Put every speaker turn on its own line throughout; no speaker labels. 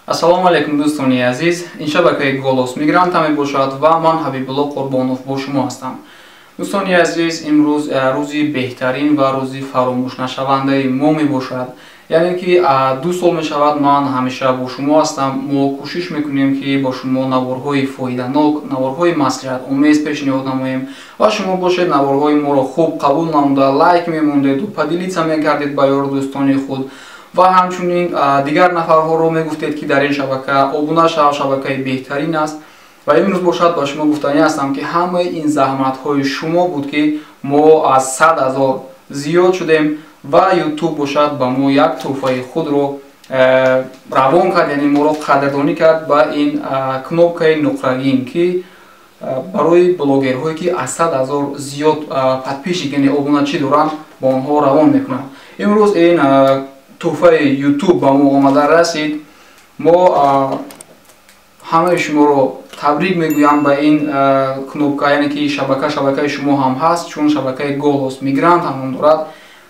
Ассалому алайкум, дӯстони азиз. Ин шабакаи Голос Мигранта мебошад ва ман Ҳабибулло Қурбонов бо шумо ҳастам. Дӯстони азиз, имрӯз рӯзи беҳтарин ва рӯзи фаромӯшнашавандаи мо мебошад. Яъне ки 2 сол мешавад ман ҳамеша бо шумо ҳастам. Мо кӯшиш мекунем, ки бо шумо наворҳои фоиданок, наворҳои маслиҳатомез пешниҳод намоем ва шумо бошед наворҳои моро хуб қабул намуда, лайк мемондеду поделиться мекардед ба ёру дӯстони худ ва ҳамчунин дигар нафарҳоро мегуфтед, ки дар ин шабака обуна шав, шабакаи беҳтарин аст. Ва имрӯз бошад ба шумо гуфтанӣ ҳастам, ки ҳамаи ин заҳматҳои шумо буд, ки мо аз 100 ҳазор зиёд шудем ва Ютуб бошад ба мо як тӯҳфаи худро равон кард, яъне моро қадрдонӣ кард ба ин кнопкаи нуқрагин, ки барои блогерҳое, ки аз 100 ҳазор зиёд подписчик, яъне обуначӣ доранд, ба онҳо равон мекунанд. Имрӯз ин тӯҳфаи Ютуб ба мо омада расид. Мо ҳамаи шуморо табрик мегӯям ба ин кнопка, яъне ки шабака шабакаи шумо ҳам ҳаст, чун шабакаи Голос Мигрант ҳам ном дорад.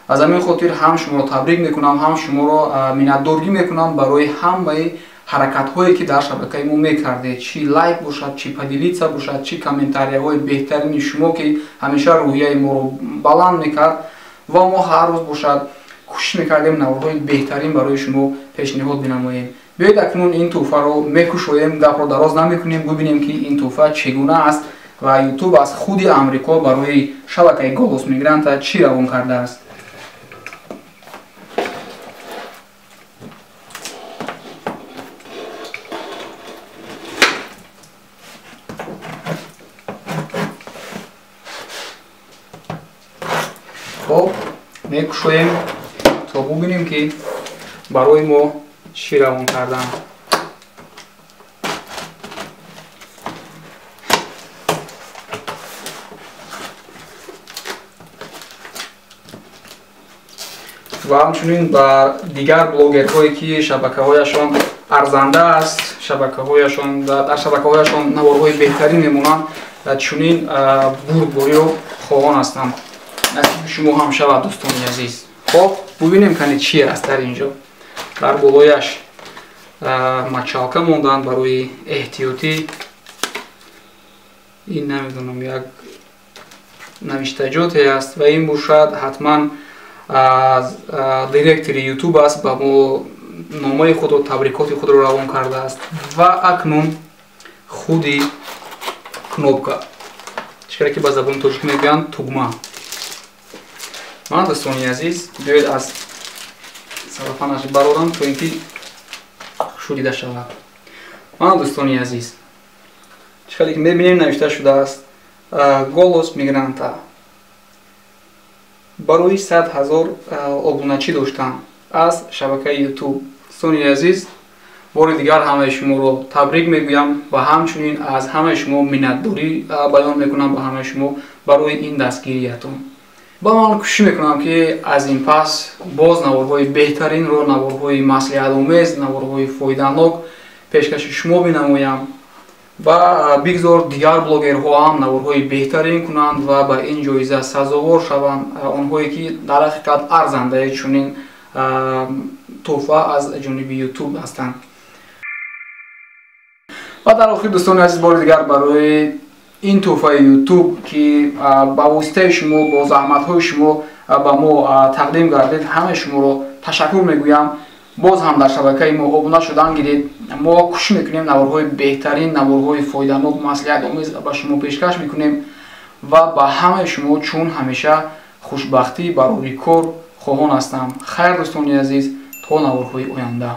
Аз ҳамин хотир ҳам шуморо табрик мекунам, ҳам шуморо миннатдоргӣ мекунам барои ҳамаи ҳаракатҳое, ки дар шабакаи мо мекардед, чӣ лайк бошад, чӣ поделиться бошад, чӣ комментарияҳои беҳтарини шумо, ки ҳамеша рӯҳияи моро баланд мекард ва мо ҳар рӯз бошад кӯшиш мекардем наворҳои беҳтарин барои шумо пешниҳод бинамоем. Биёед акнун ин тӯҳфаро мекушоем, гапро дароз намекунем, бубинем, ки ин тӯҳфа чӣ гуна аст ва Ютуб аз худи Амрико барои шабакаи Голос Мигранта чӣ равон кардааст. Хоб, мекушоем то бубинем, ки барои мо чӣ равон карданд. Ва ҳамчунин ба дигар блогерҳое, ки шабакаҳояшон арзанда аст, шабакаҳояшон дар шабакаҳояшон наворҳои беҳтарин мемонанд, чунин бурдбориро хоҳон ҳастам. Насиби шумо ҳам шавад, дӯстони азиз. Хоб, бубинем, кани чи аст дар инҷо. Дар болояш мочалка монданд барои эҳтиётӣ. Ин намедонам, як навиштаҷоте аст ва ин бошад ҳатман аз директори Ютуб аст, ба мо номаи худро, табрикоти худро равон кардааст. Ва акнун худи кнопка, чӣ ки ба забони тоҷик мегӯянд тугма. Ман, дӯстони азиз, биёед аз сарафанаш барорам, то ин ки шудида шавад. Ман, дӯстони азиз, чӣ хеле ки мебинем, навишта шудааст Голос Мигранта барои 100 ҳазор обуначӣ доштан аз шабакаи Ютуб. Дӯстони азиз, бори дигар ҳамаи шуморо табрик мегӯям ва ҳамчунин аз ҳамаи шумо миннатдорӣ баён мекунам ба ҳамаи шумо барои ин дастгириятон. Ба ман кӯшиш мекунам, ки аз ин пас боз наворҳои беҳтаринро, наворҳои маслиҳатомез, наворҳои фоиданок пешкаши шумо бинамоям ва бигзор дигар блогерҳо ҳам наворҳои беҳтарин кунанд ва ба ин ҷоиза сазовор шаванд, онҳое ки дар ҳақиқат арзандаи чунин тӯҳфа аз ҷониби Ютуб ҳастанд. Ва дар охир, дӯстони азиз, бори дигар барои ин тӯҳфаи Ютуб, ки ба воситаи шумо, бо заҳматҳои шумо ба мо тақдим гардид, ҳамаи шуморо ташаккур мегӯям. Боз ҳам дар шабакаи мо обуна шудан гиред. Мо кӯшиш мекунем наворҳои беҳтарин, наворҳои фоиданок, маслиҳатомез ба шумо пешкаш мекунем ва ба ҳамаи шумо чун ҳамеша хушбахтӣ, барори кор хоҳон ҳастам. Хайр, дӯстони азиз, то наворҳои оянда.